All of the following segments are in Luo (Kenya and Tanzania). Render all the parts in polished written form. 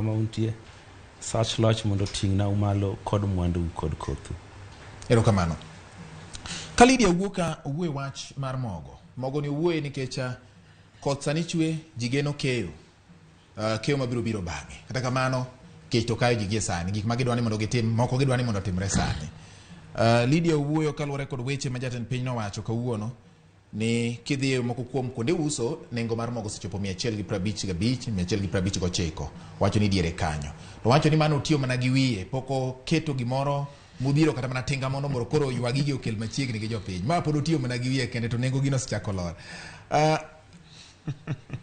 Kama untie, sach loch mondo oting'nau malo kod mwanduu kod kothu. Erokamano. Ka Lydia owuo ka owuo e wach mar mogo. Mogo ni owuoye nikech ah, koth sani chwe, ji geno keyo. Uh, keyo mabiro biro bang'e. Kata kamano, kech to kayo ji gie sani. Gik ma gidwa ni mondo gitim, moko gidwa ni mondo otimre sani. Uh, Lydia owuoyo kaluwore kod weche ma jatend piny nowacho kawuono ni kidhi e moko kuom kuonde uso, nengo mar mogo osechopo 155, 159. Wacho ni diere kanyo. To wacho ni mano otiyo mana gi wiye, pok oketo gimoro modhiro kata mana tinga mondo moro koro ywa gigi okel machiegni gi jopiny. Ma pod otiyo mana gi wiye kende to nengo gino osechako lor. Uh,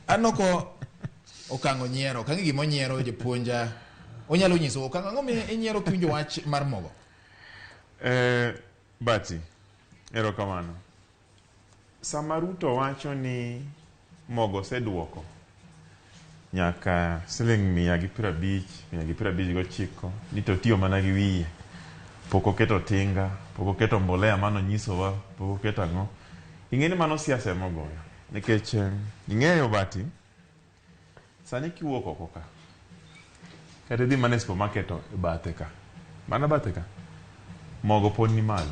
aneno ko okang' onyiero, okang' gima onyiero japuonja. Onyalo nyiso okang' ang'o mi inyiero kiwinjo wach mar mogo? Eh, Bati, erokamano. Sama Ruto wacho ni mogo oseduoko nyaka siling 150, 159, ni to otiyo mana gi wiye. Pok oketo tinga, pok oketo mbolea manonyisowa, pok oketo ang'o. Ing'e ni mano siasa ema ogoyo. Nikech ing'eyo Bati, Sani kiwuok oko ka, kata idhi mana e supermarket e bathe ka, mana bathe ka, mogo pod ni malo.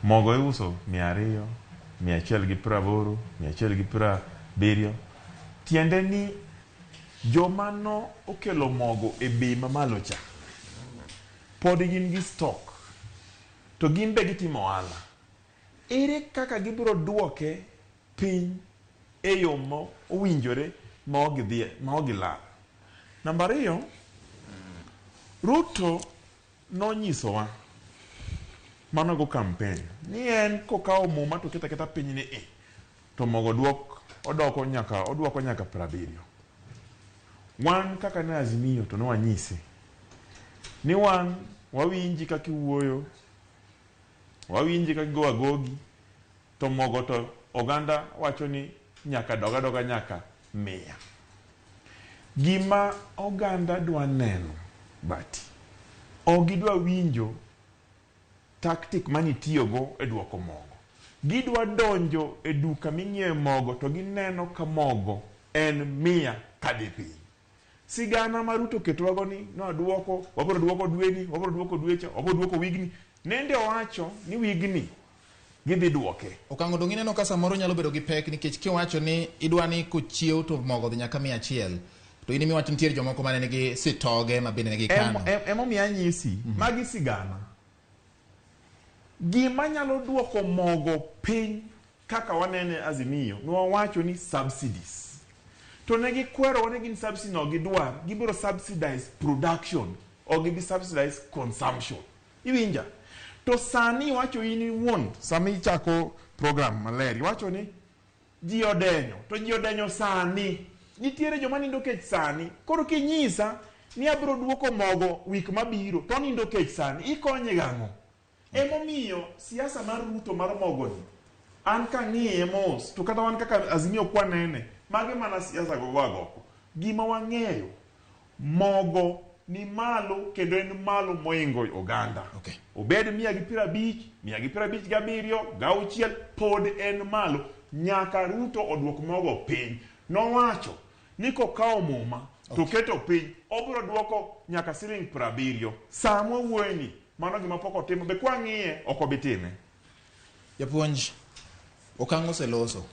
Mogo iuso 200, 180, 170. Tiende ni joma no okelo mogo e bei mamalo cha, pod gin gi stock, to gin be gitimo ohala. Ere kaka gibiro duoke piny e yo ma owinjore ma ok gidhi ma ok gilal. Namba ariyo, Ruto nonyisowa mano go campaign ni en kokawo muma to oketo aketa piny ni i to mogo duok odoko nyaka oduoko nyaka 70. Wan kaka ne Azimio to ne wanyise ni wan wawinji kaka iwuoyo, wawinji kaka igo agogi To mogo to oganda wacho ni nyaka dog adoga nyaka 100. Gima oganda dwa neno Bati, ok gidwa winjo tactic mane itiyogo e duoko mogo. Gidwa donjo e duka ming'iewe mogo to gineno ka mogo en 100 kadhi piny. Sigana ma Ruto oketowago ni nwaduoko, wabiro duoko dweni, wabiro duoko dwecha, wabiro duoko wigni. Nende owacho ni wigni gidhi duoke. Okang'o donge ineno ka samoro nyalo bedo gi pek nikech kiwacho ni idwa ni kochiew to mogo odhi nyaka 100 to in emiwacho nitiere jomoko mane nigi sitoge ma bende ne gikano. Emomiyo anyisi, magi sigana. Gima nyalo duoko mogo piny Kaka wanene Azimio, ne wawacho ni subsidies. To ne gikwerowa ni gin subsidy no ok gidwar, gibiro subsidize production, ok gibi subsidize consumption. Iwinja? To sani iwacho in iwuon, sama ichako program maler, iwacho ni ji odenyo, to ji odenyo sani. Nitiere joma nindo kech sani. Koro kinyisa ni abiro duoko mogo wik mabiro, to onindo kech sani, ikonye gang'o? Emomiyo siasa mar Ruto mar mogoni, an kang'iye mos, to kata wan kaka Azimio kwanene, magi mana siasa gogo agoko. Gima wang'eyo, mogo ni malo kendo en malo moingo oganda. Okay. Obed 150, 157, gauchiel, pod en malo. Nyaka Ruto oduok mogo piny. Nowacho ni kokawo muma to oketo piny, obiro duoko nyaka siling 70. Saa mwawuoyeni, mano gima pok otimo, be kwang'iye, ok obi time. Japuonj, okang' oseloso.